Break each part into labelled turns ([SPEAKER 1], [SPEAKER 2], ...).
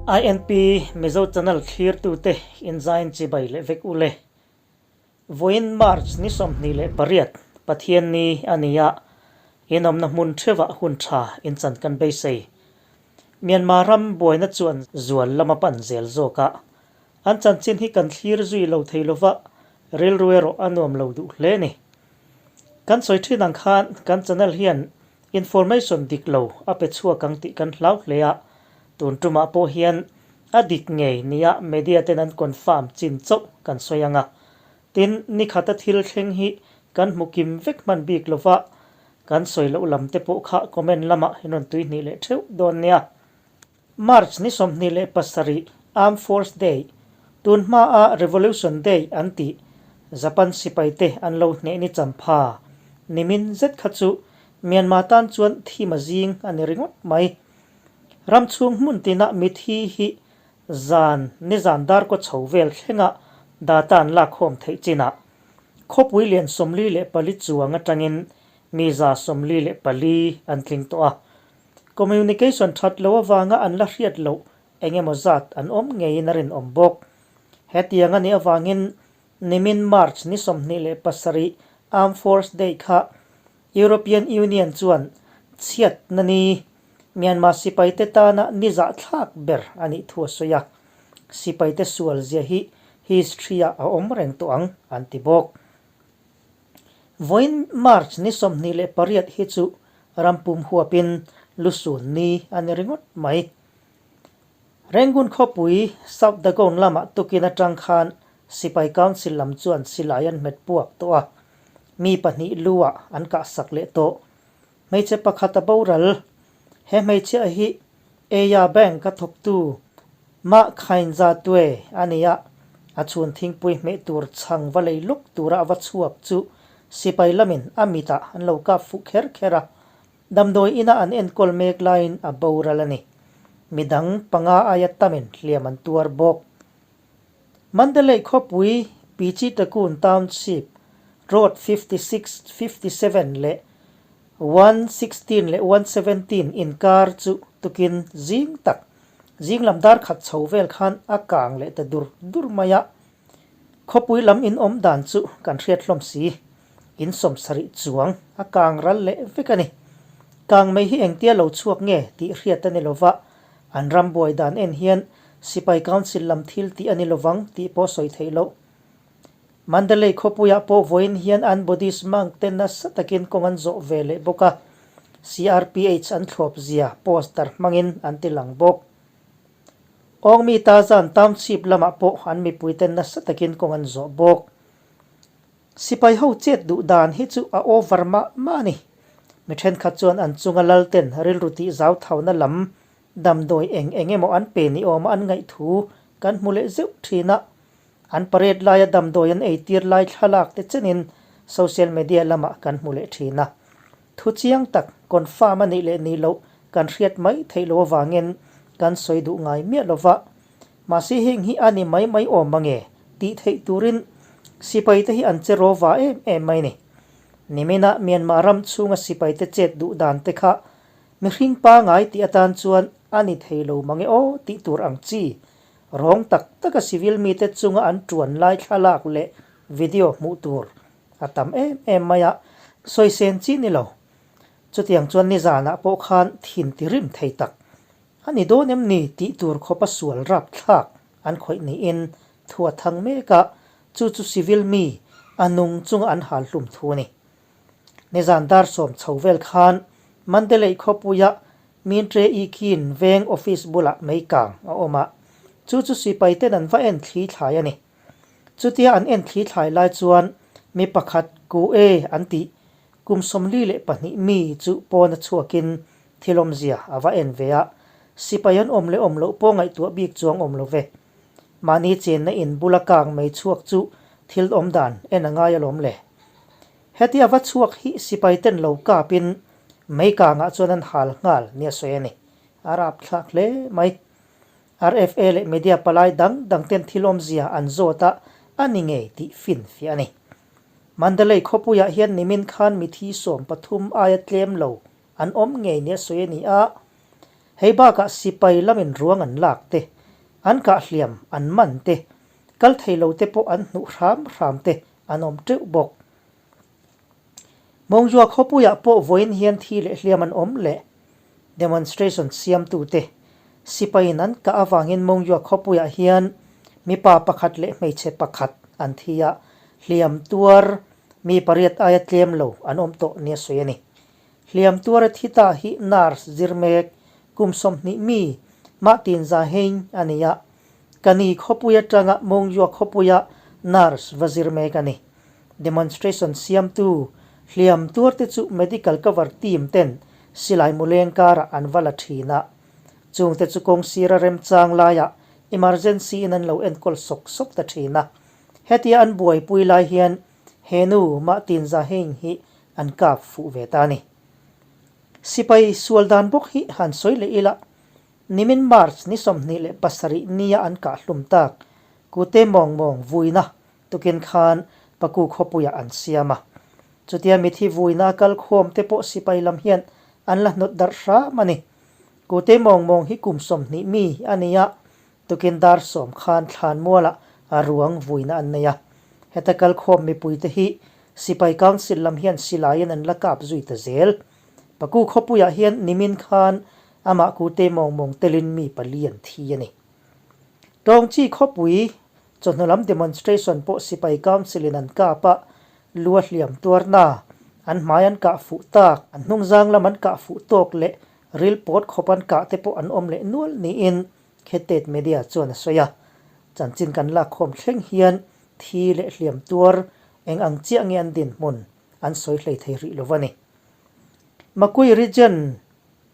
[SPEAKER 1] INP Mizo Channel thlirtute inzain chibai leh vek u le. Vawiin March ni 28 Pathianni a ni a, inawmna hmun theuhah hun tha inchan kan beisei. Myanmar ram buaina chuan zual lama pan zel zawk a, an chanchin hi kan thlir zui lo thei lova, rilru erawh a nuam lo duh hle ni. Kan sawi thin ang khan kan channel hian information dik lo a pe chhuak ang tih kan hlau hle a, tun tumah pawh hian a dik ngei nia media ten an confirm chin chauh kan sawi ang a. Tin, nikhata thil thleng hi kan hmu kim vek hman bik lova, kan sawi loh lam te pawh kha comment lamah in rawn tuihnih leh theuh dawn nia. March ni 27, Armed Force Day, tun hmaa Revolution Day an tih, Japan sipaite an lo hneh ni champha nimin zet kha chu Myanmar tan chuan thim a zing a ni ringawt mai. Ram chhung hmun tinah mithi hi zan nizan darkaw chho vel thlenga data an lakkhawm theih chinah khawpui lian 44 chuang atangin mi 144 an tling tawh a. Communication that lo avanga an la hriat loh eng emaw zat an awm ngeiin a rinawm bawk. Hetiang a nih avangin nimin March ni 27 Armed Force Day kha European Union chuan chhiatna ni Myanmar sipaite tana ni zahthlak ber a nih thu a sawi a, sipaite sual zia hi history-ah a awm reng tawh ang an ti bawk. Vawiin March ni 28 hi chu rampum huapin lusun ni a ni ringawt mai. Rangoon khawpui South Dagon lamah tukin atang khan Sipai Council lam chuan silai an hmet puak tawh a, mi pahnih lu-ah an kahsak leh tawh. Hmeichhe pakhat a boral. He hmeichhia hi Eya Bank a thawktu Mah Khainza Twe a ni a, a chhun thingpui hmeh tur chhang va lei luk tura a va chhuak chu sipai lamin a mitah an lo kap fuh kher kher a, damdawi ina an enkawl mek laiin a boral a ni. Midang panga aia tamin hliam an tuar bawk. Mandalay khawpui Pichitakun Township, Road 56, 57 leh 116 leh 117 inkar chu tukin zing tak, zing lam dar khat chho vel khan a kang leh ta dur dur mai a. Khawpui lam in awm dan chu kan hriat hlawm si, in 70 chuang a kang ral leh vek a ni. Kang mai hi engtia lo chhuak nge tih hriat a ni lova, an ram buai dan en hian Sipai Council lam thil tih a ni lovang tih pawh sawi theih loh. Mandalay khawpuiah pawh vawiin hian an Buddhist monk te nasa takin kawng an zawh ve leh bawk a, CRPH an thlawp zia poster hmangin an ti lang bawk. Awngmi Tazan township lamah pawh an mipuite nasa takin kawng an zawh bawk. Sipai ho chet duh dan hi chu a over mah mah a ni. Mi thenkhat chuan an chunga lalten rilru tih zau thauna lam damdawi eng eng emaw an pe ni awma an ngaih thu kan hmu leh zeuh thin a. An parade laia damdawi an eitir lai thlalak te chenin social media lamah kan hmu leh thin a. Thu chiang tak confirm a nih leh nih loh kan hriat mai theih loh avangin kan sawi duh ngai miah lova. Mahse heng hi a ni mai mai awm mange tih theih turin sipai te hi an che rawva em em mai ni. Nimina Myanmar ram chhunga sipai te chet duh dan te kha mihring pangai tih atan chuan a ni thei lo mange aw tih tur ang chi rawng tak taka civil mite chunga an tuan lai thlalak leh video hmuh tur a tam em em mai a, sawi sen chi ni lo. Chutiang chuan nizanah pawh khan thin ti rim thei tak a ni dawn em ni tih tur khawpa sual rap thlak an khawih niin thu a thang mek a, chu chu civil mi a nung chunga an hal hlum thu a ni. Nizan dar sawm chho vel khan Mandalay khawpuia Mintre Ikin veng office bulah mei kang a awm a, chu chu sipai ten an va en thli thlai a ni. Chutia an en thli thlai lai chuan mi pakhat ku e an tih kum 42 mi chu pawn a chhuakin thil awmzia a va en ve a, sipai an awm leh awm loh pawh ngaihtuah bik chuang awm lo ve. Mahni chenna in bula kang mei chhuak chu thil awm dan en a ngai alawm le. Hetia va chhuak hi sipai ten lo kapin mei kangah chuan an hal nghal nia sawi a ni. A rapthlak hle mai. RFA leh media palai dang dang ten thil awmzia an zawt a, a ni ngei tih finfiah a ni. Mandalay khawpuiah hian nimin khan mithi 13 aia tlem lo an awm ngei nia sawi a ni a, hei bakah sipai lamin ruang an lak te, An kah hliam an man te, kal thei lo te pawh an hnuh hram hram te an awm teuh bawk. Mawngzua khawpuiah pawh vawiin hian thi leh hliam an awm leh demonstration siamtute sipaiin an kah avangin Mawngzua khawpuiah hian mipa pakhat leh hmeichhe pakhat an thi a, hliam tuar mi pariat aia tlem lo an awm tawh nia sawi a ni. Hliam tuara thi ta hi nurse zir mek kum 20 mi Mahtin Zahein a ni a, Kani khawpui atanga Mawngzua khawpuia nurse va zir mek a ni. Demonstration siamtu hliam tuarte chu medical cover team ten silai muleng karah an va la thin a, chungte chu kawng sira remchang laiah emergency in an lo enkawl sawk sawk ta thin a. Hetia an buaipui lai hian he nu Mahtin Zahein hi an kap fuh ve ta a ni. Sipai sual dan bawk hi han sawi leh ila, nimin March ni 27 nia an kah hlum tak Kute mawng mawng vuina tukin khan Paku khawpuiah an siam a. Chutia mithi vuina a kal khawm te pawh sipai lam hian an la hnawt darh hram a ni. Kute mawng mawng hi kum 20 mi a ni a, Tukin dar sawm khan thlanmualah a ruang vuina an nei a. Heta kalkhawm mipuite hi Sipai Council lam hian silaiin an la kap zui ta zel. Paku khawpuiah hian nimin khan amah kute mawng mawng telin mi pali an thi a ni. Tawngchi khawpui chawhnu lam demonstration pawh Sipai Council in an kap a, lu a hliam tuarna, an hmai an kah fuh tak, an hnungzang lam an kah fuh tawk leh ril pawt khawp an kah te pawh an awm leh nual niin Khetet Media chuan a sawi a, chanchin kan lakkhawm thleng hian thi leh hliam tuar eng ang chiah nge an dinhmun an sawi hlei thei rih lo a ni. Makui Region,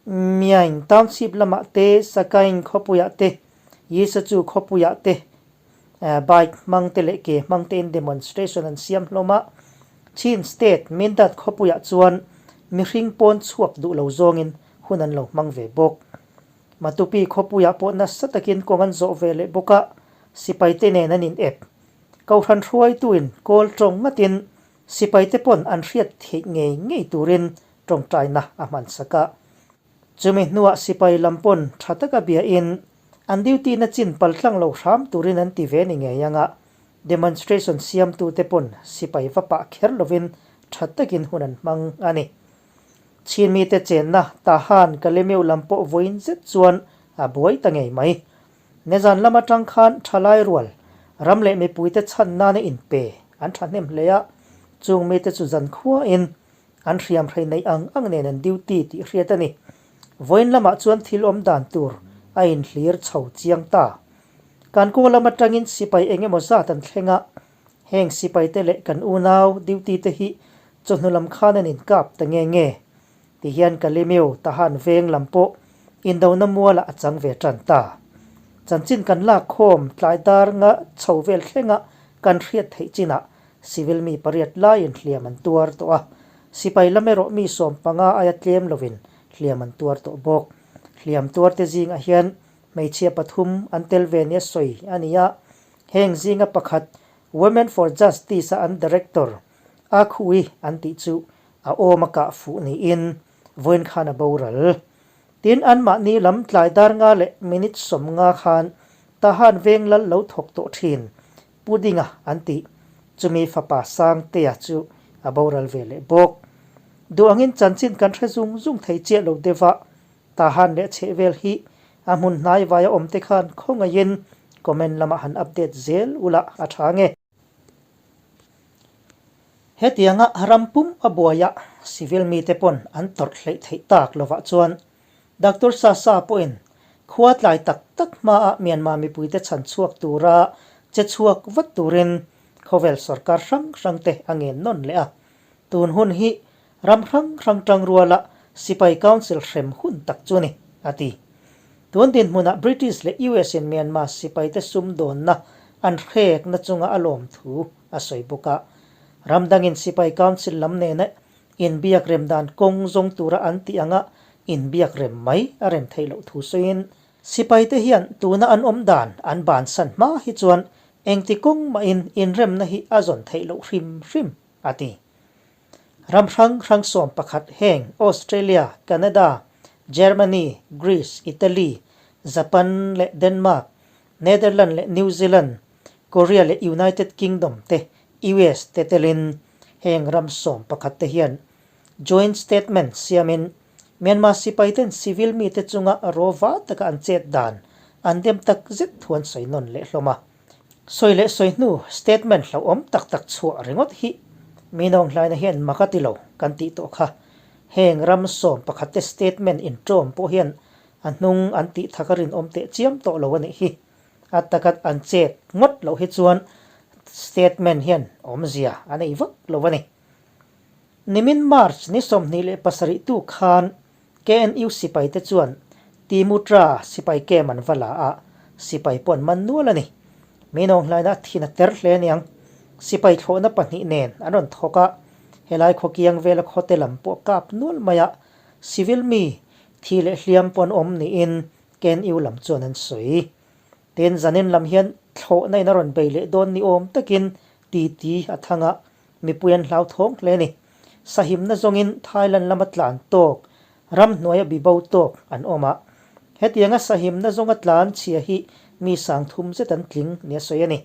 [SPEAKER 1] Myaing Township lamah te, Sakaing khawpuiah te, Yisachu khawpuiah te bike hmang te leh ke hmang tein demonstration an siam hlawm a. Chin State, Mindat khawpuiah chuan mihring pawn chhuak duh lo zawngin hun an lo hmang ve bawk. Matupi khawpuiah pawh nasa takin kawng an zawh ve leh bawk a, sipaite nen an in ep. Kohhran hruaituin kawl tawng ngatin sipaite pawn an hriat theih ngei ngei turin tawngtaina a hman sak a. Chumi hnuah sipai lam pawn tha taka biain an duty na chin paltlang lo hram turin an ti ve ni ngei anga demonstration siamtute pawn sipai va pah kher lovin tha takin hun an hmang a ni. Chhinmite chenna Tahan Kalemeu lam pawh vawiin zet chuan a buai ta ngei mai. Nezan lam atang khan thalai rual, ram leh mipuite chhan nana inpe an thahnem hle a, chung mite chu zan khuain an hriam hrei neih ang ang nen an duty tih hriat a ni. Vawiin lamah chuan thil awm dan tur a inhlir chho chiang ta. Kan kaw lam atangin sipai eng emaw zat an thleng a, heng sipaite leh kan unau duty te hi Chawhnu lam khan an inkap ta nge nge? Ti hian Kalimeu Tahan veng lam pawh indona mualah a chang ve tan ta. Chanchin kan lak khawm tlai dar nga chho vel thlenga kan hriat theih chinah civil mi pariat laiin hliam an tuar tawh a, sipai lam erawh mi 15 aia tlem lovin hliam an tuar tawh bawk. Hliam tuarte zingah hian hmeichhia pathum an tel ve nia sawi a ni a, heng zinga pakhat Women for Justice-a an director A khui an tih chu a awm a kah fuh niin vawiin khan a boral. Tin, anmahni lam tlai dar nga leh minute 50 khan Tahan veng lal lo thawk tawh thin Pu Dinga an tih chumi fapa Sangtea chu a boral ve leh bawk. Duh angin chanchin kan hre zung zung thei chiah lo deuh a, Tahan leh chheh vel hi a hmun hnai vaia awm te khan khawngaihin comment lamah han update zel ula a tha nge. Hetianga ram pum a buaia civil mite pawn an tawrh hleih theih tak lovah chuan Doctor Sasa pawhin khua tlai tak tak hmaah Myanmar mipuite chhan chhuak tura che chhuak vat turin khawvel sorkar hrang hrangte a ngen nawn leh a. Tun hun hi ram hrang hrang tangruala sipai council hrem hun tak chu a ni, a ti. Tun dinhmunah British leh US in Myanmar sipaite sumdawnna an hrekna chunga a lawm thu a sawi bawk a. Ram dangin sipai council lam nena inbiak rem dan kawng zawng tura an tih anga inbiak rem mai a rem theih loh thu sawiin, sipaite hian tuna an awm dan an bansan hma hi chuan engti kawng mahin inremna hi a zawn theih loh hrim hrim, a ti. Ram hrang hrang 11 heng Australia, Canada, Germany, Greece, Italy, Japan leh Denmark, Netherland leh New Zealand, Korea leh United Kingdom te, US te telin heng ram 11 te hian joint statement siamin Myanmar sipaiten civil mite chunga rawva taka an chet dan an dem tak zet thu an sawi nawn leh hlawm a. Sawi leh sawi hnu statement hlauhawm tak tak chhuah ringawt hi mi nawnghlaina hian mak a ti lo kan tih tawh kha. Heng ram 11 te statement inṭawm pawh hian a hnung an tih thak a rinawm teh chiam tawh lo a nih hi. A takat an chet ngawt loh hi chuan statement hian awmzia a nei vak lo a ni. Nimin March ni 27 tu khan KNU sipai te chuan Timutra sipai camp an va la a, sipai pawh an man nual a ni. Mi nawnghlaina a thin a ter hle aniang. Sipai thlawhna pahnih nen an rawn thawk a, helai khawkiang vela khawte lam pawh kap nual mai a, civil mi thi leh hliam pawh an awm niin KNU lam chuan an sawi. Tin, zanin lam hian thlawhna in a rawn bei leh dawn ni awm takin titi a thang a, mipui an hlauthawng hle a ni. Sahimna zawngin Thailand lama tlan tawk, ramhnuaia bibo tawk an awm a. Hetianga sahimna zawnga tlan chhia hi mi 3000 zet an tling nia sawi a ni.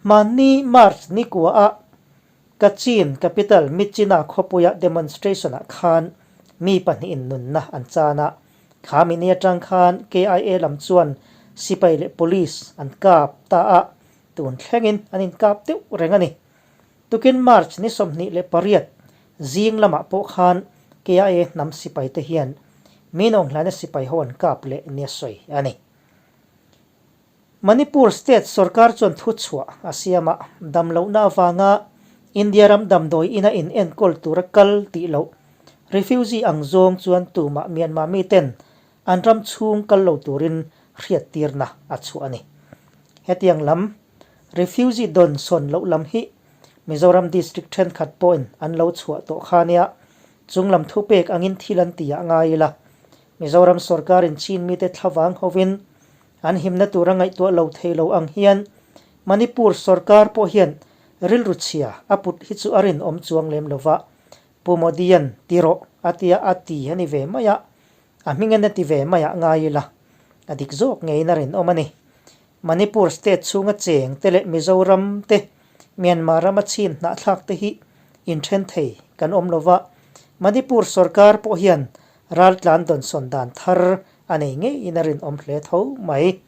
[SPEAKER 1] Hmanni March ni kuaah Kachin capital Myitkyina khawpuia demonstration-ah khan mi pahnihin nunna an chan a, kha mini atang khan KIA lam chuan sipai leh police an kap ta a, tun thlengin an inkap deuh reng a ni. Tukin March ni 28 zing lamah pawh khan KIA hnam sipai te hian mi nawnghlaina sipai ho an kap leh nia sawi a ni. Manipur state sorkar chuan thuchhuah a siam a, damlohna avanga India ram damdawi ina in enkawl tura kal tih loh refugee ang zawng chuan tumah Myanmar miten an ram chhung kal lo turin hriattirna a chhuah a ni. Hetiang lam refugee dawn sawn loh lam hi Mizoram district thenkhat pawhin an lo chhuah tawh kha nia, chung lam thupek angin thil an ti ah ngai ila. Mizoram sorkarin Chin mite thlavang hovin An himna tura ngaihtuah lo thei lo ang hian Manipur sorkar pawh hian rilru chhia a put hi chu a rinawm chuang lem lo va, Pu Modi-a'n ti rawh a tia a ti a ni ve mai a, a hmingin a ti ve mai ah ngai ila, a dik zawk ngeiin a rinawm a ni. Manipur state chhunga cheng te leh Mizoram te, Myanmar rama chhin hnahthlak te hi inthen thei kan awm lo va, Manipur sorkar pawh hian raltlan dawnsawn dan thar a nei ngeiin a rinawm hle tho mai.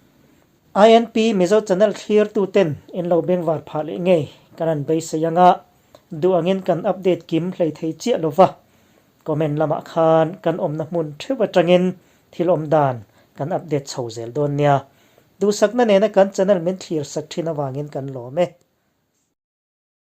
[SPEAKER 1] INP Mizo channel thlirtu ten in lo bengvar phah leh ngei kan han beisei anga duh angin kan update kim hlei thei chiah lova comment lamah khan kan awmna hmun theuh atangin thil awm dan kan update chho zel dawn nia. Duhsakna nena kan channel min thlir sak thin avangin kan lawm e.